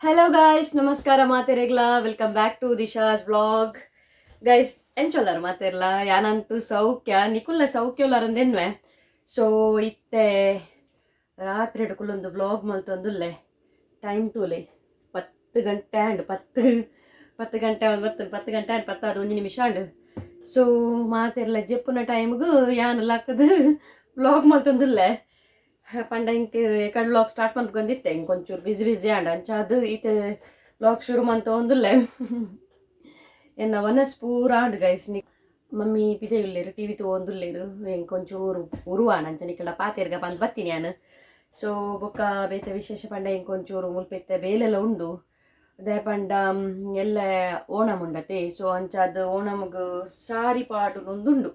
Hello guys, ನಮಸ್ಕಾರ ಮಾತೆರೆಗ್ಲ. Welcome back to Disha's vlog. Guys, ಎಂಚೊಲ್ಲರ್ ಮಾತೆರ್ಲ? ಯಾನಂತೂ ಸೌಖ್ಯ, ನಿಕುಲ್ಲ ಸೌಖ್ಯ. ಸೊ ಇತ್ತೆ ರಾತ್ರಿ ಕುಲ್ಲೊಂದು ವ್ಲಾಗ್ ಮಲ್ತೊಂದುಲ್ಲೆ. ಟೈಮ್ ತೂಲೆ, 10 ಗಂಟೆ ಆಂಡ್. ಪತ್ತು ಪತ್ತು ಗಂಟೆ ಒಂದು ಬತ್ತು, 10 ಗಂಟೆ ಆಂಡ್ ಪತ್ತಾದ್ ಒಂಜಿ ನಿಮಿಷ ಆಂಡ್. ಸೊ ಮಾತೆರ್ಲ ಜೆಪ್ಪುನ ಟೈಮ್ಗು ಯಾನ್ ಲಕ್ಕದು ವ್ಲಾಗ್ ಮಲ್ತೊಂದುಲ್ಲೆ. ಪಂಡ ಇಂಕ್ ಕಡ್ ವ್ಲಾಗ್ ಸ್ಟಾರ್ಟ್ ಮಲ್ಕೊಂದಿತ್ತೆ, ಇಂಕ್ ಒಂಚೂರು ಬಿಸಿ ಬಿಸಿ ಆಂಡ್. ಅಂಚ ಅದು ಈತೆ ವ್ಲಾಗ್ ಶುರು ಮಂತೊಂದುಲ್ಲೆ. ಎನ್ನ ವನಸ್ ಪೂರ ಆಂಡ್ ಗೈಸ್. ನಿ ಮಮ್ಮಿ ಪಿದೆ ಉಲ್ಲೇರು, ಟಿವಿ ತೂವೊಂದುಲ್ಲೇರು. ಎಂಕ್ ಒಂಚೂರು ಉರುವಾಣ, ಅಂಚ ನಿಕಲ್ಡ ಪಾತೆರ್ಗ ಪಂದ್ ಬತ್ತೀನಿ ಯಾನ್. ಸೊ ಬೊಕ್ಕ ಬೇತೆ ವಿಶೇಷ ಪಂಡ, ಎಂಕ್ ಒಂಚೂರು ಮುಲ್ಪ ಇತ್ತೆ ಬೇಲೆಲ ಉಂಡು. ದಾಯೆ ಪಂಡ ಎಲ್ಲೆ ಓಣಂ ಉಂಡತೆ. ಸೊ ಅಂಚಾದ್ ಓಣಮ್ಗ್ ಸಾರಿ ಪಾಡುನೊಂದುಂಡು.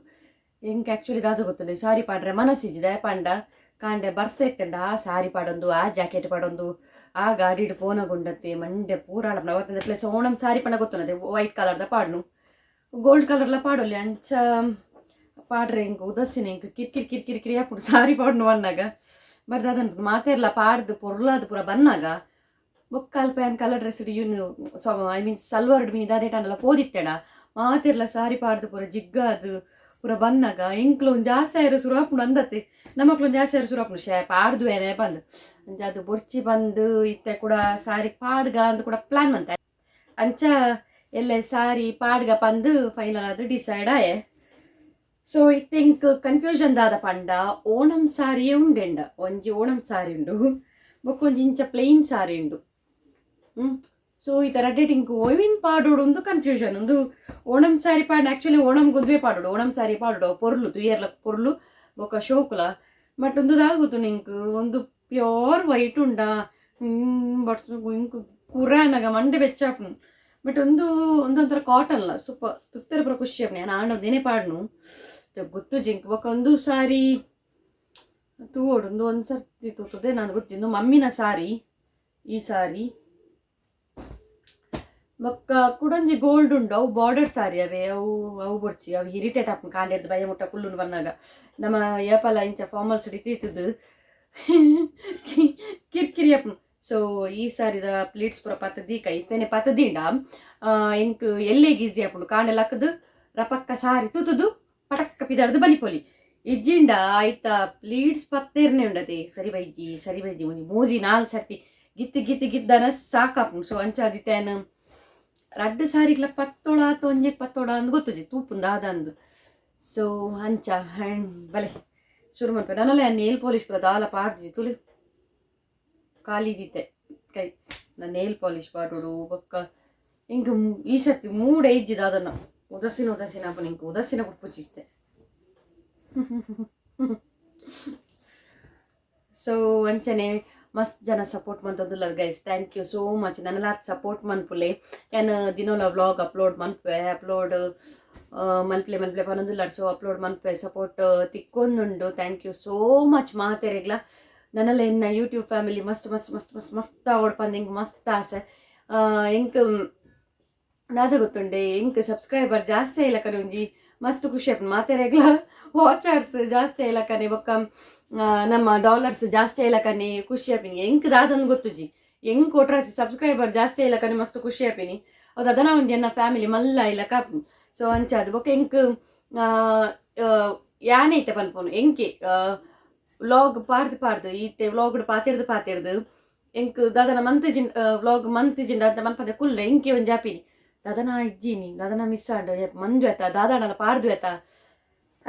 ಎಂಕ್ ಆ್ಯಕ್ಚುಲಿ ದಾದ ಗೊತ್ತುಂಡು, ಸಾರಿ ಪಾಡ್ರೆ ಮನಸ್ಸಿಜ್ಜಿ. ದಾಯೆ ಪಂಡ ಕಾಂಡೆ ಬರ್ಸ ಇತ್ತಂಡ ಆ ಸಾರಿ ಪಾಡೊಂದು, ಆ ಜಾಕೆಟ್ ಪಾಡೊಂದು, ಆ ಗಾಡಿಡ್ ಪೋನಗುಂಡತ್ತೆ ಮಂಡೆ ಪೂರ ಅವತ್ತಂದ. ಪ್ಲಸ್ ಓಣಂ ಸಾರಿ ಪಂಡ ಗೊತ್ತುಂಡತೆ, ವೈಟ್ ಕಲರ್ದ ಪಾಡ್ನು, ಗೋಲ್ಡ್ ಕಲರ್ಲ ಪಾಡೊಲಿ. ಅಂಚ ಪಾಡ್ರೆ ಎಂಕ್ ಉದಾಸೀನ, ಎಂಕ್ ಕಿರ್ಕಿರ್ ಕಿರ್ಕಿರ್ ಕಿರಿ ಆಪುಂಡು ಸಾರಿ ಪಾಡ್ನು ಅನ್ನಾಗ. ಬಟ್ ದಾದ ಮಾತೆರ್ಲ ಪಾಡ್ದು ಪೊರ್ಲಾದ್ ಪೂರ ಬನ್ನಾಗ ಬೊಕ್ಕ ಅಲ್ಪ ಯಾನ್ ಕಲರ್ ಡ್ರೆಸ್ ಯೂನು, ಸೊ I mean salwar mini ದಾದೇಟಾಂಡಲ ಪೋದಿತ್ತೆಡ, ಮಾತೆರ್ಲ ಸಾರಿ ಪಾಡ್ದು ಪೂರ ಜಿಗ್ಗಾದು ಪೂರ ಬನ್ನಾಗ ಎಂಕ್ಲ ಒಂಜಿ ಆಸೆ ಆಯೆರೆ ಸುರು ಆಪುಂಡು ಅಂದತ್ತೆ. ನಮಕ್ಲ ಒಂಜಿ ಆಸೆ ಆಯೆರೆ ಸುರು ಆಪುಂಡು, ಶೇ ಪಾಡ್ದು ಏನೇ ಬಂದು. ಅಂಚ ಅದು ಬೊರ್ಚಿ ಬಂದು ಇತ್ತೆ ಕೂಡ ಸಾರಿ ಪಾಡ್ಗ ಅಂದ್ ಕೂಡ ಪ್ಲಾನ್ ಮಂತೆ. ಅಂಚ ಎಲ್ಲೆ ಸಾರಿ ಪಾಡ್ಗ ಪಂದು ಫೈನಲ್ ಅದು ಡಿಸೈಡ್ ಆಯೆ. ಸೊ ಇತ್ತೆ ಎಂಕ್ ಕನ್ಫ್ಯೂಷನ್ ದಾದ ಪಂಡ, ಓಣಂ ಸಾರಿಯೇ ಉಂಡೆಂಡ. ಒಂಜಿ ಓಣಂ ಸಾರಿ ಉಂಡು, ಬೊಕ್ಕ ಒಂಜಿ ಇಂಚ ಪ್ಲೇನ್ ಸಾರಿ ಉಂಡು. ಸೊ ಈ ತರ ಇಂಕ್ ಒಯ್ವಿನ್ ಪಾಡೋಡು ಒಂದು ಕನ್ಫ್ಯೂಷನ್. ಒಂದು ಓಣಂ ಸಾರಿ ಪಾಡ್, ಆಕ್ಚುಲಿ ಓಣಂ ಗುದ್ವೆ ಪಾಡೋಡು, ಓಣಂ ಸಾರಿ ಪಾಡೋಡು, ಪೊರ್ಲು ತುಯರ್ಲ ಪೊರ್ಲು ಬೊಕ್ಕ ಶೋಕುಲ. ಬಟ್ ಒಂದು ದಾಗುತ್ತು ನಿಂಕ್ ಒಂದು ಪ್ಯೂರ್ ವೈಟ್ ಉಂಡಾ. ಬಟ್ ಇಂಕ್ ಕುರಾನಗ ಮಂಡೆ ಬೆಚ್ಚಾಪುಂಡು. ಬಟ್ ಒಂದು ಒಂದೊಂಥರ ಕಾಟನ್ಲ ಸೂಪರ್ ತುತ್ತೆರ ಪೂರ ಖುಷಿ ಆಪುಂಡು. ಯಾನ್ ಆಂಡ ಒಂದೇನೆ ಪಾಡ್ನು ಗೊತ್ತು ಜಿಂಕ್. ಬೊಕ್ಕ ಒಂದು ಸಾರಿ ತೂವೊಡು, ಒಂದು ಒಂದು ಸರ್ತಿ ತೂತದೆ ನಾನು ಗೊತ್ತಿದ್ದು ಮಮ್ಮಿನ ಸಾರಿ ಈ ಸಾರಿ. ಬೊಕ್ಕ ಕುಡೊಂಜಿ ಗೋಲ್ಡ್ ಉಂಡು, ಅವು ಬಾರ್ಡರ್ ಸಾರಿ ಅವೇ. ಅವು ಅವು ಬೊಡ್ಚಿ, ಅವು ಇರಿಟೇಟ್ ಆಪುಂಡು ಕಾಂಡೆರ್ದು ಬಯ್ಯ ಮುಟ್ಟ ಕುಲ್ಲುನು ಬನ್ನಾಗ. ನಮ್ಮ ಏಪಲ ಇಂಚ ಫಾರ್ಮಲ್ಸ್ ಇತ್ತಿತ್ತದು ಕಿರ್ಕಿರಿ ಆಪುಂಡು. ಸೊ ಈ ಸಾರಿದ ಪ್ಲೀಟ್ಸ್ ಪೂರ ಪತ್ತ್ ದೀಕ ಇತ್ತನೆ. ಪತ್ತ್ ದೀಂಡ ಎಂಕ್ ಎಲ್ಲೆಗ್ ಈಸಿ ಆಪುಂಡು. ಕಾಂಡೆ ಲಕ್ಕದು ರಪಕ್ಕ ಸಾರಿ ತೂತುದು ಪಟಕ್ಕ ಪಿದಾಡ್ದು ಬಲಿಪೊಲಿ. ಇಜ್ಜಿಂಡ ಆಯ್ತ ಪ್ಲೀಟ್ಸ್ ಪತ್ತೇರ್ನೆ ಉಂಡತೆ, ಸರಿ ಬೈಜಿ ಸರಿ ಬೈಜಿ, ಒಂಜಿ ಮೂಜಿ ನಾಲ್ ಸರ್ತಿ ಗಿತ್ತಿ ಗಿತ್ತಿ ಗಿದ್ದನ ಸಾಕಾಪುಂಡು. ಸೊ ಅಂಚಾದಿತ್ತೇನು ರಡ್ಡ್ ಸಾರಿಗ್ಲ ಪತ್ತೊಡ ಆತ ಒಂಜೆಗ್ ಪತ್ತೊಡ ಅಂದ್ ಗೊತ್ತುಜಿ, ತೂಪುಂದು ದಾದ. ಸೊ ಅಂಚ ಹ್ಯಾಂಡ್ ಬಲೆ ಶುರು ಮನ್ಪೆ. ನನಲ ನೇಲ್ ಪಾಲಿಶ್ ಪೂರ ದಾಲ ಪಾಡ್ದಿಜಿ, ತುಲಿ ಖಾಲಿ ದಿತ್ತೆ ಕೈ. ನಾನು ನೇಲ್ ಪಾಲಿಶ್ ಪಾಡೋಡು. ಬೊಕ್ಕ ಇಂಕ್ ಈ ಸರ್ತಿ ಮೂಡೆ ಇಜ್ಜಿ ದಾದನ್ನ, ಉದಾಸೀನ ಉದಾಸೀನ ಆಪುಂಡು ಇಂಕ್, ಉದಾಸೀನ ಪುಚ್ಚಿಸ್ತೆ. ಸೊ ಅಂಚನೆ ಮಸ್ತ್ ಜನ ಸಪೋರ್ಟ್ ಮಂತೊಂದುಲ್ಲರ್ guys, thank you so much. ನನಲಾತ್ support ಮನ್ಪುಲೆ. ಯಾನ್ ದಿನೋಲ ವ್ಲಾಗ್ ಅಪ್ಲೋಡ್ ಮನ್ಪುವೆ. ಅಪ್ಲೋಡ್ ಮನ್ಪ್ಲೆ ಮನ್ಪ್ಲೆ ಪನೊಂದುಲ್ಲರ್. ಸೊ ಅಪ್ಲೋಡ್ ಮನ್ಪುವೆ, ಸಪೋರ್ಟ್ ತಿಕ್ಕೊಂದುಂಡು. Thank you so much ಮಾತೆರೆಗ್ಲ. ನನಲ ಎನ್ನ ಯೂಟ್ಯೂಬ್ ಫ್ಯಾಮಿಲಿ ಮಸ್ತ್ ಮಸ್ತ್ ಮಸ್ತ್ ಮಸ್ತ್ ಮಸ್ತ್ ಆವೊಡು ಪಂದ್ ಎಂಕ್ ಮಸ್ತ್ ಆಸೆ. ಎಂಕ್ ದಾದ ಗೊತ್ತುಂಡೆ, ಎಂಕ್ ಸಬ್ಸ್ಕ್ರೈಬರ್ ಜಾಸ್ತಿ ಆಯ್ಲಕನೆ ಒಂಜಿ ಮಸ್ತ್ ಖುಷಿ ಆಪುಂಡು. ಮಾತೆರೆಗ್ಲ ವಾಚರ್ಸ್ ಜಾಸ್ತಿ ಆಯ್ಲಕನೆ, ಬೊಕ್ಕ ನಮ್ಮ ಡಾಲರ್ಸ್ ಜಾಸ್ತಿ ಆಯ್ಲಕನೆ ಖುಷಿ ಆಪಿನಿ. ಎಂಕ್ ದಾದಂದ್ ಗೊತ್ತುಜಿ, ಎಂಕ್ ಒಟ್ರಾಸಿ ಸಬ್ಸ್ಕ್ರೈಬರ್ ಜಾಸ್ತಿ ಆಯ್ಲಕನೆ ಮಸ್ತ್ ಖುಷಿ ಆಪಿನಿ. ಅದು ಅದನ ಒಂಜಿ ಎನ್ನ ಫ್ಯಾಮಿಲಿ ಮಲ್ಲ ಇಲ್ಲಕ. ಸೊ ಅಂಚಾದ್ ಬೊಕ್ಕ ಎಂಕ್ ಯಾನೆ ಇತ್ತೆ ಪನ್ಪುನು, ಎಂಕೆ ವ್ಲಾಗ್ ಪಾಡ್ದು ಪಾಡ್ದು ಇತ್ತೆ ವ್ಲಾಗ್ ಪಾತೆರ್ದು ಪಾತೆರ್ದು ಎಂಕ್ ದಾದನ ಮಂತ್ ಜಿಂಡ ವ್ಲಾಗ್ ಮಂತ್ ಜಿಂಡ ಅಂತ ಮನ್ಪಂದೆ ಕುಲ್ಲೆ ಎಂಕೆ ಒಂಜಿ ಆಪಿನಿ, ದಾದನ ಇಜ್ಜಿನಿ, ದಾದನ ಮಿಸ್ ಆಂಡ್, ಮಂದು ಆತ ದಾದಾಡಲ ಪಾಡ್ದು ಆತ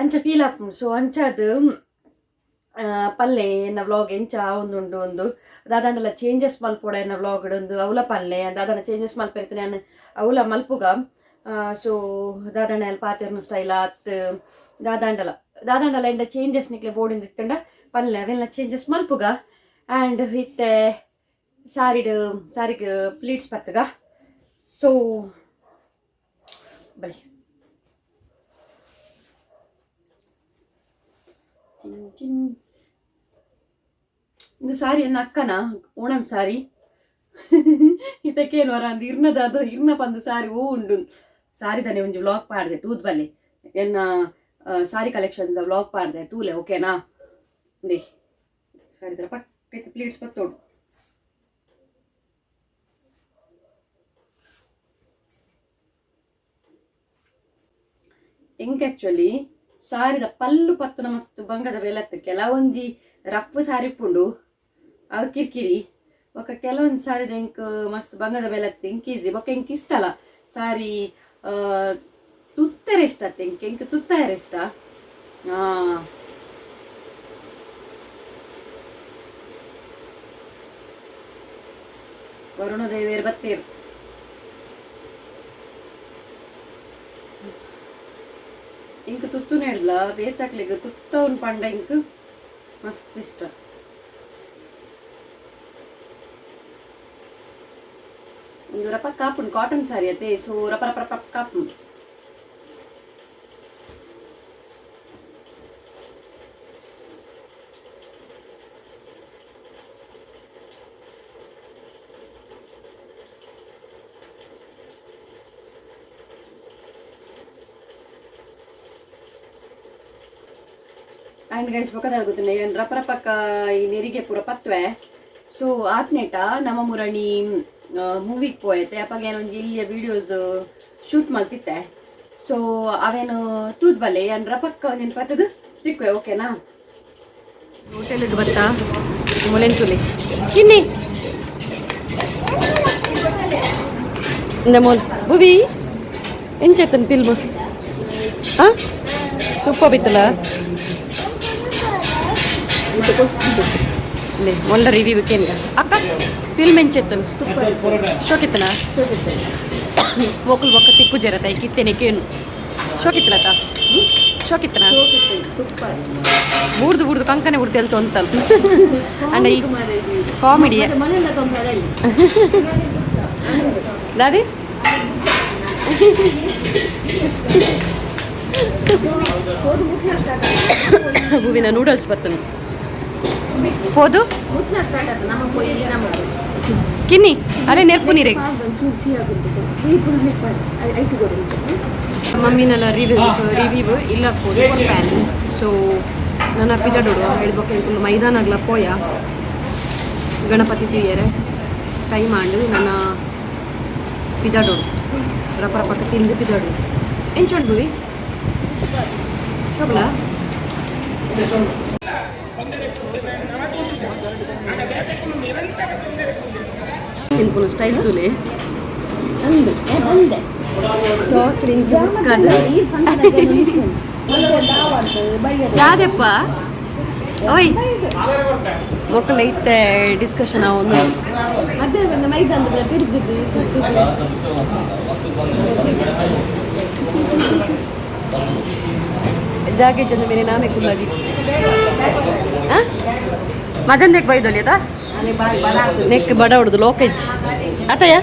ಅಂಚ ಫೀಲ್ ಆಪುಂಡು. ಸೊ ಅಂಚಾದ್ ಪಲ್ಲೆ ಎನ್ನ ವ್ಲಾಗ್ ಎಂಚ ಒಂದುಂಡು ಒಂದು ದಾದಾಂಡಲ ಚೇಂಜಸ್ ಮಲ್ಪೊಡ ಎನ್ನ ವ್ಲಾಗ್ ಒಂದು ಅವಲ ಪಲ್ಲೆ. ದಾದಾನ ಚೇಂಜಸ್ ಮಲ್ಪೆರ್ತೀನಿ ನಾನು, ಅವಲ ಮಲ್ಪುಗ. ಸೊ ದಾದಾಂಡ ಯಾನ್ ಪಾತೆರ್ನ ಸ್ಟೈಲ್ ಆತ್, ದಾದಾಂಡಲ ದಾದಾಂಡಲ ಎಂಡ ಚೇಂಜಸ್ ನಿಕ್ಲೆ ಬೋಡಿಂದ ಇತ್ತಂಡ ಪಲ್ಲೆ, ಅವೆಲ್ಲ ಚೇಂಜಸ್ ಮಲ್ಪುಗ. ಆ್ಯಂಡ್ ಇತ್ತೆ ಸಾರಿಡ್ ಸಾರಿಗ್ ಪ್ಲೀಟ್ಸ್ ಪತ್ತುಗ. ಸೊ ಬಲಿ ಚಿನ್ ಚಿನ್. ಇದು ಸಾರಿ ಎನ್ನ ಅಕ್ಕನ ಓಣಂ ಸಾರಿ. ಇದಕ್ಕೇನು ವರ ಅಂದ್ ಇರ್ನದಾದ ಇರ್ನ ಪಂದು ಸಾರಿ ಓ ಉಂಡು. ಸಾರಿ ತಾನೆ ಒಂಜಿ ವ್ಲಾಗ್ ಪಾಡ್ದೆ, ತೂದ್ ಬಲ್ಲೆ. ಎನ್ನ ಸಾರಿ ಕಲೆಕ್ಷನ್ ವ್ಲಾಗ್ ಪಾಡ್ದೆ, ತೂಲೆ, ಓಕೆನಾ? ನೇ ಸಾರಿ ತರ ಪಕ್ಕ ಪ್ಲೇಟ್ಸ್ ಪತ್ತೋಡು. ಎಂಕ್ ಆಕ್ಚುಲಿ ಸಾರಿದ ಪಲ್ಲು ಪತ್ತುನ ಮಸ್ತ್ ಬಂಗದ ಬೇಲತ್ತು. ಕೆಲವೊಂಜಿ ರಫ್ ಸಾರಿ ಉಪ್ಪುಂಡು ಅವು ಕಿರಿಕಿರಿ. ಬೊಕ್ಕ ಕೆಲವೊಂದು ಸಾರಿದ ಎಂಕ್ ಮಸ್ತ್ ಬಂಗದ ಬೇಲತ್ತು, ಎಂಕ್ ಈಸಿ. ಬೊಕ್ಕ ಎಂಕ್ ಇಷ್ಟ ಅಲ್ಲ ಸಾರಿ ತುತ್ತರೆ ಇಷ್ಟ ಅತ್ತೆ ಎಂಕ್, ಎಂಕ್ ತುತ್ತಾಯರೆ ಇಷ್ಟ. ವರುಣ ದೇವೇರ್ ಬತ್ತೇರು. ಇಂಕ್ ತುತ್ತು ನೆಡ್ಲ ಬೇತಕ್ಲೆಗ್ ತುತ್ತವನ್ ಪಂಡ ಇಂಕ್ ಮಸ್ತ್ ಇಷ್ಟ. ಒಂದು ರಪ ಕಾಪುಂಡು, ಕಾಟನ್ ಸಾರಿ ಅತ್ತೆ, ಸೊ ರಪ ರಪ ರಪ ಕಾಪುಂಡು. ಆ್ಯಂಡ್ ಗೈಸ್ ಬೊಕದಾಗುತ್ತನೆ ಏನ್ ರಪ ರಪಕ್ಕ ಈ ನೆರಿಗೆ ಪೂರ ಪತ್ವೆ. ಸೊ ಆತ್ನೇಟ ನಮ್ಮ ಮುರಣಿ ಮೂವಿಗೆ ಪೋಯತೆ ಅಪ್ಪಾಗ ಏನೊಂಜಿ ಇಲ್ಲಿಯ ವೀಡಿಯೋಸ್ ಶೂಟ್ ಮಲ್ತಿತ್ತೆ. ಸೊ ಅವೇನು ತೂದ್ ಬಲ್ಲೆ ಏನ್ ರಪಕ್ಕ ನೆನ್ಪತ್ತದು ತಿಕ್ವೆ, ಓಕೆನಾ? ಹೋಟೆಲ್ಗೆ ಬತ್ತಾ ಮೊಲೆನ್ ತುಲಿ ಕಿನ್ನಿ ಇಂದ ಮೋಲ್ ಬುವಿ ಎಂಚೆತ್ತನ್ ಫಿಲ್ಮ್ ಆ ಸೂಪರ್ ಬಿತ್ತಲ್ಲ. ಮೊಲ್ಲ ರಿವ್ಯೂ ಕೇನ್ಗ ಅಕ್ಕ ಫಿಲ್ಮ್ ಎಂಚೆತ್ತನ್ ಶೋಕಿತ್ತನ ಮೋಕುಲ್ ಬೊಕ್ಕ ತಿಕ್ಕು ಜರತ ಕಿತ್ತೇನೆ ಕೇನು ಶೋಕಿತ್ತನತ ಶೋಕಿತ್ತನ ಬೂರ್ದು ಬೂರ್ದು ಕಂಕನೆ ಬೂರ್ದು ಎಲ್ತು ಅಂತಲ್ ಅಂಡ ಈ ಕಾಮಿಡಿ ದಾದಿ ಹೂವಿನ ನೂಡಲ್ಸ್ ಬತ್ತನು ಹೋದು ಕಿನ್ನಿ ಅರೆ ನೆರ್ಪು ನೀರೆ ಮಮ್ಮಿನೆಲ್ಲ ರಿವ್ಯೂ ರಿವ್ಯೂ ಇಲ್ಲ ಪ್ಯಾನ್. ಸೊ ನನ್ನ ಪಿದಡೋಡು ಹೇಳ್ಬೇಕು ಎಂಕುಲು ಮೈದಾನಾಗ್ಲ ಪೋಯ ಗಣಪತಿ ತೀಯರೆ ಟೈಮ್ ಆಂಡು ನನ್ನ ಪಿದಡೋಡು ರಪ ರಪಕ್ಕ ತಿಂದು ಪಿದಡು ಎಂಚೋಂಡು ಬುವಿ ಶೋಭಲ. ತಿನ್ಪುನ ಸ್ಟೈಲ್ ತುಲೆ ಸಾಸ್ ಯಾವ್ದಪ್ಪ ಓಯ್ ಮಕ್ಕಳ ಇತ್ತೆ ಡಿಸ್ಕಷನ್ ಅವನು ಜಾಗೆ ಜನ ಮೇರೆ ನಾಮೇ ಕುಲ್ಲಾಗಿ ಮಗಂದೆಕ್ ಬೈದೊಲಿಯದ ನೆಕ್ ಬಡ ಹೊಡ್ದು ಲೋಕೇಜ್ ಅತಯ್ಯ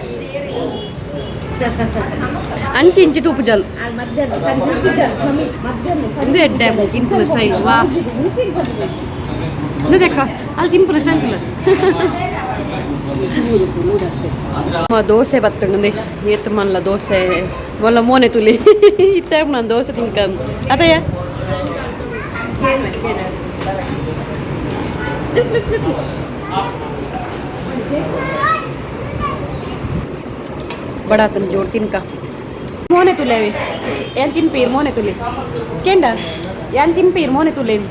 ಅಂಚಿ ಇಂಚಿ ತೂಪು ಜಲ್ ಇದು ಎಡ್ಡೆ ತಿನ್ಪುನ ಸ್ಟೈಲ್ ವಾ ದೆಕ್ಕ ಅಲ್ಲಿ ತಿನ್ಪುನ ಸ್ಟೈಲ್ ಇಲ್ಲ. ದೋಸೆ ಬತ್ತುಂಡು ಏತ್ ಮಲ್ಲ ದೋಸೆ ಮೊಲ್ಲ ಮೋನೆ ತುಲಿ ಇತ್ತ ನಾನು ದೋಸೆ ತಿನ್ಕ ಅತಯ್ಯ. ಬಡಾತನ ಜೋಡ್ ತಿನ್ಕ ಮೋನೆ ತುಲೇವಿ ಏನ್ ತಿನ್ಪೀರ್ ಮೋನೆ ತುಲಿ ಕೇಂಡ ಏನ್ ತಿನ್ಪೀರ್ ಮೋನೆ ತುಲೇವಿ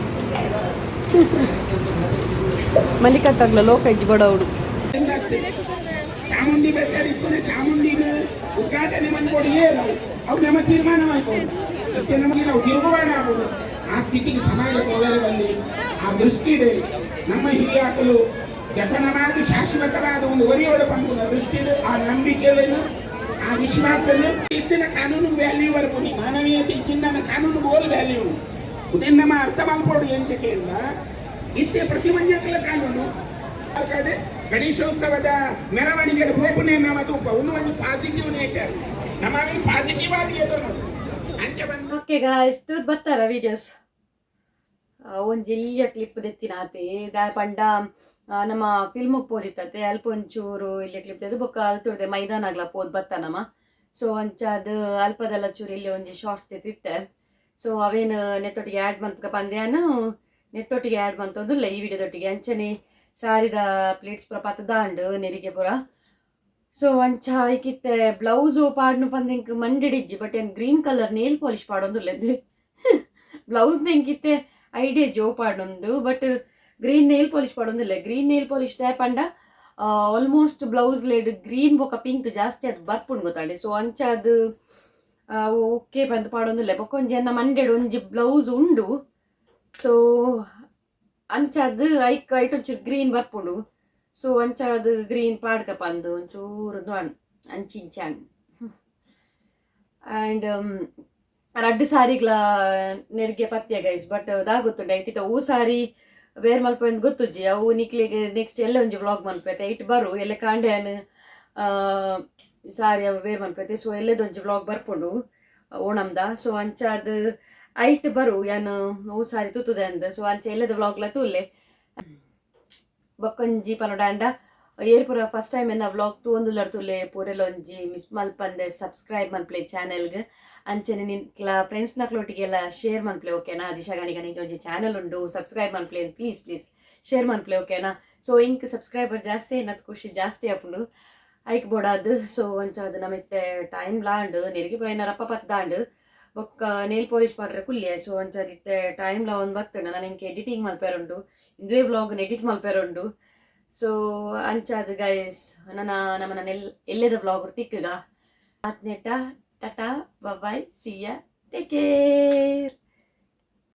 ಮಲ್ಲಿಕಾಗ್ಲ ಲೋಕ ಇಜ್ಜಿ ಬಡವಡು. ಚಾಮುಂಡಿ ಬೆಟ್ಟ ಇಪ್ಪುನ ಚಾಮುಂಡಿನ ಉದ್ಘಾಟನೆ ಮನ್ಕೊಡು ಏನು ಅವು ನಮ್ಮ ತೀರ್ಮಾನ ಮಾಡ್ಕೊಂಡು ಮತ್ತೆ ನಮಗೆ ನಾವು ತಿರುಗುವಾಣ ಆಗೋದು ಆ ಸ್ಥಿತಿಗೆ ಸಮಾಜ ಹೋದರೆ ಬಲ್ಲಿ ಆ ದೃಷ್ಟಿಡೆ ನಮ್ಮ ಹಿರಿಯಾಕಲು ಜತನವಾದ ಶಾಶ್ವತವಾದ ಒಂದು ಒರಿಯೋಡ ಪಂಪುನ ದೃಷ್ಟಿಡು ಆ ನಂಬಿಕೆಯನ್ನು ಆ ವಿಶ್ವಾಸನ ಇತ್ತಿನ ಕಾನೂನು ವ್ಯಾಲ್ಯೂ ಬರ್ಪುನಿ ಮಾನವೀಯತೆ ಇಚ್ಚಿನ ಕಾನೂನು ಗೋಲ್ ವ್ಯಾಲ್ಯೂ ಉದನ್ನ ನಮ್ಮ ಅರ್ಥ ಮಲ್ಪೋಡು ಎಂಚಕೆಯಿಂದ ಇತ್ತೆ ಪ್ರತಿಮಂಜಕಲ ಕಾನೂನು ಕಡೆ ಗಣೇಶೋತ್ಸವದ ಮೆರವಣಿಗೆ ಪೋಪುನೆ ನಮ್ಮ ತೂಪ ಒಂದು ಒಂದು ಪಾಸಿಟಿವ್ ನೇಚರ್ ನಮ್ಮ ಪಾಸಿಟಿವ್ ಆಗಿ ನೋಡಿ ಅಂಚೆ ಬಂದು. ಓಕೆ ಗಾಯ್ಸ್, ತೂದ್ ಬತ್ತಾರ ವೀಡಿಯೋಸ್ ಒಂಜಿ ಎಲ್ಯ ಕ್ಲಿಪ್ ದೆತ್ತಿನಾತೆ ದಾಯ ಪಂಡ ನಮ್ಮ ಫಿಲ್ಮ್ ಪೋದಿತ್ತತೆ ಅಲ್ಪ ಒಂಚೂರು ಇಲ್ಲಿ ಕ್ಲಿಪ್ ದೆದು ಬೊಕ್ಕ ಅಲ್ತುಡ್ದೆ ಮೈದಾನ ಆಗ್ಲ ಪೋದ್ ಬತ್ತ ನಮ್ಮ. ಸೊ ಅಂಚಾದ್ ಅಲ್ಪದೆಲ್ಲ ಚೂರು ಇಲ್ಲಿ ಒಂಜಿ ಶಾರ್ಟ್ಸ್ ತೆತ್ತಿತ್ತೆ. ಸೊ ಅವೇನು ನೆತ್ತೊಟ್ಟಿಗೆ ಆ್ಯಡ್ ಮನ್ಪುಗ ಪಂದ್ಯಾನು ನೆತ್ತೊಟ್ಟಿಗೆ ಆ್ಯಡ್ ಮಂತೊಂದುಲ್ಲ ಈ ವಿಡಿಯೋದೊಟ್ಟಿಗೆ. ಅಂಚನೆ ಸಾರಿದ ಪ್ಲೇಟ್ಸ್ ಪೂರ ಪತ್ತದಾಂಡು ನೆರಿಗೆ ಪೂರ. ಸೊ ಅಂಚ ಐಕಿತ್ತೆ ಬ್ಲೌಸ್ ಪಾಡ್ನು ಪಂದ್ ಎಂಕ್ ಮಂಡೆಡಿಜ್ಜಿ, ಬಟ್ ಏನ್ ಗ್ರೀನ್ ಕಲರ್ ನೇಲ್ ಪಾಲಿಶ್ ಪಾಡೊಂದುಲ್ಲೆದ್. ಬ್ಲೌಸ್ ಎಂಕಿತ್ತೆ ಐಡಿಯಾ ಜೋ ಪಾಡೊಂದು, ಬಟ್ ಗ್ರೀನ್ ನೇಲ್ ಪಾಲಿಶ್ ಪಾಡೊಂದಿಲ್ಲ. ಗ್ರೀನ್ ನೇಲ್ ಪಾಲಿಶ್ ಪಂಡ ಆಲ್ಮೋಸ್ಟ್ ಬ್ಲೌಸ್ ಲೇಡ್ ಗ್ರೀನ್ ಬೊಕ ಪಿಂಕ್ ಜಾಸ್ತಿ ಅದು ಬರ್ಪುಂಡು ಗೊತ್ತಾಂಡೆ. ಸೊ ಅಂಚ ಅದು ಓಕೆ ಪಂದ್ ಪಾಡೊಂದಿಲ್ಲ. ಬೊಕ ಒಂಜಿ ಎನ್ನ ಮಂಡೆಡ್ ಒಂಜಿ ಬ್ಲೌಸ್ ಉಂಡು. ಸೊ ಅಂಚಾದ್ ಐಕ್ ಐಟ್ ಒಂಚೂರು ಗ್ರೀನ್ ಬರ್ಪುಂಡು. ಸೊ ಅಂಚಾದ್ ಗ್ರೀನ್ ಪಾಡ್ಕ ಪಂದ್ ಒಂಚೂರು ಅಂಚಿಂಚಾನ್. ಆ್ಯಂಡ್ ರಡ್ಡ್ ಸಾರಿಗ್ಲ ನೆರಿಗೆ ಪತ್ಯ ಗೈಸ್, ಬಟ್ ದಾ ಗೊತ್ತುಂಡು ಐಟಿತ ಹೂ ಸಾರಿ ವೇರ್ ಮಲ್ಪಂದು ಗೊತ್ತುಜ್ಜಿ. ಅವು ನಿಕ್ಲೆಗ್ ನೆಕ್ಸ್ಟ್ ಎಲ್ಲ ಒಂಜಿ ವ್ಲಾಗ್ ಮಲ್ಪೈತೆ. ಐಟ್ ಬರು ಎಲ್ಲ ಕಾಂಡ್ಯಾನ್ ಸಾರಿ ಅವು ವೇರ್ ಮಲ್ಪೈತೆ. ಸೊ ಎಲ್ಲದೊಂಜಿ ವ್ಲಾಗ್ ಬರ್ಪುಂಡು ಓಣಂದ. ಸೊ ಅಂಚಾದ್ ಐಟ್ ಬರು ಯಾನ್ ಹೂ ಸಾರಿ ತೂತುದೆ ಅಂದ್. ಸೊ ಅಂಚ ಎಲ್ಲದ ವ್ಲಾಗ್ಲ ತೂಲೆ. ಬೊಕ್ಕೊಂಜಿ ಪನೊಡಾಂಡ, ಏರ್ ಪೂರ ಫಸ್ಟ್ ಟೈಮ್ ಎನ್ನ ವ್ಲಾಗ್ ತೂವೊಂದುಲ್ಲರ್ ತೂಲೆ, ಪೂರೆಲ ಒಂಜಿ ಮಿಸ್ ಮಲ್ಪಂದೆ ಸಬ್ಸ್ಕ್ರೈಬ್ ಮನ್ಪ್ಲೆ ಚಾನೆಲ್ಗ್. ಅಂಚನೆ ನಿಕ್ಲ ಫ್ರೆಂಡ್ಸ್ ನಕ್ಲೊಟ್ಟಿಗೆಲ್ಲ ಶೇರ್ ಮನ್ಪ್ಲೆ, ಓಕೆನಾ? ದಿಶಾ ಗಾಣಿಗ ನಿಂಚ ಒಂಜಿ ಚಾನೆಲ್ ಉಂಡು, ಸಬ್ಸ್ಕ್ರೈಬ್ ಮನ್ಪ್ಲೆ, ಪ್ಲೀಸ್ ಪ್ಲೀಸ್ ಶೇರ್ ಮನ್ಪ್ಲೆ, ಓಕೆನಾ? ಸೊ ಇಂಕ್ ಸಬ್ಸ್ಕ್ರೈಬರ್ ಜಾಸ್ತಿ ಏನತ್ ಖುಷಿ ಜಾಸ್ತಿ ಆಪುಂಡು ಐಕ್ ಬೋಡಾದ್. ಸೊ ಅಂಚಾದ್ ನಮಿತ್ತೆ ಟೈಮ್ ಲಾಂಡ್ ನೆರಿಗೆ ಪೂರ ರಪ್ಪ ಪತ್ದಾಂಡ್. ಬೊಕ್ಕ ನೇಲ್ ಪಾಲಿಶ್ ಪಾಡ್ರೆ ಕುಲ್ಲೆ. ಸೊ ಅಂಚಾದ್ ಇತ್ತೆ ಟೈಮ್ ಲಾ ಒಂದು ಬತ್ತಂಡ ನಾನು ಇಂಕ್ ಎಡಿಟಿಂಗ್ ಮಲ್ಪೆರುಂಡು, ಇಂದುವೇ ವ್ಲಾಗ್ ಎಡಿಟ್ ಮಲ್ಪೆರುಂಡು. ಸೊ ಅಂಚಾದ್ ಗೈಸ್, ನನ್ನ ನಮ್ಮನ ಎಲ್ಲೆದ vlog ತಿಕ್ಕಗ ಆತ್ನೇಟ, tata, bye, see ya, take care.